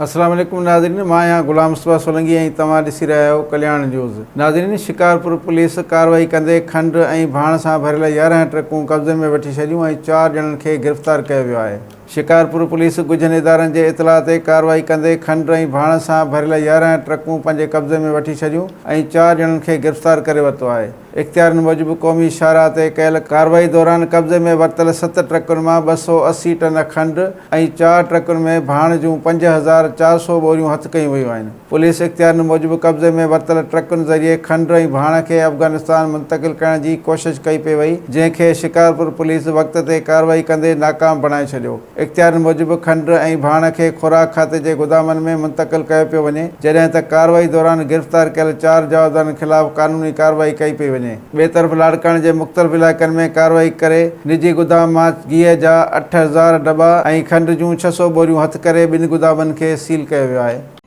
السلام عليڪم ناظرين مان آهيان غلام مصطفيٰ سولنگي ۽ توهان ڏسي رهيا آهيو ڪلياڻ نيوز ناظرين شڪارپور پوليس ڪارروائي ڪندي کنڊ ۽ ڀاڻ سان ڀريل 11 ٽرڪون قبضي ۾ وٺي ڇڏيون ۽ چار ڄڻن کي گرفتار ڪيو ويو آهي شڪارپور پوليس ڳجهن ادارن جي اطلاع تي ڪارروائي ڪندي کنڊ ۽ ڀاڻ سان ڀريل 11 ٽرڪون پنهنجي قبضي ۾ وٺي ڇڏيون ۽ چار ڄڻن کي گرفتار ڪري ورتو آهي اختيارين موجب قومي شاهراهه تي ڪيل ڪارروائي دوران قبضي ۾ ورتل ست ٽرڪن مان 280 ٽن کنڊ ۽ چار ٽرڪن ۾ ڀاڻ جون 5400 ٻوريون هٿ ڪيون ويون آهن. پوليس اختيارين موجب قبضي ۾ ورتل ٽرڪن ذريعي کنڊ ۽ ڀاڻ کي افغانستان منتقل ڪرڻ جي ڪوشش ڪئي پئي وئي، جنهن کي شڪارپور پوليس وقت تي ڪارروائي ڪندي ناڪام بڻائي ڇڏيو. اختيارين موجب کنڊ ۽ ڀاڻ کي خوراڪ کاتي جي گدامن ۾ منتقل ڪيو پيو وڃي، جڏهن ته ڪارروائي دوران گرفتار ڪيل چار جوابدارن خلاف قانوني ڪارروائي ڪئي پئي وڃي. ٻئي طرف لاڙڪاڻي جي مختلف علائقن ۾ ڪارروائي ڪري نجي گدام مان گيهه جا 8000 ڊٻا ۽ کنڊ جون 600 ٻوريون هٿ ڪري ٻن گدامن کي سيل ڪيو ويو آهي.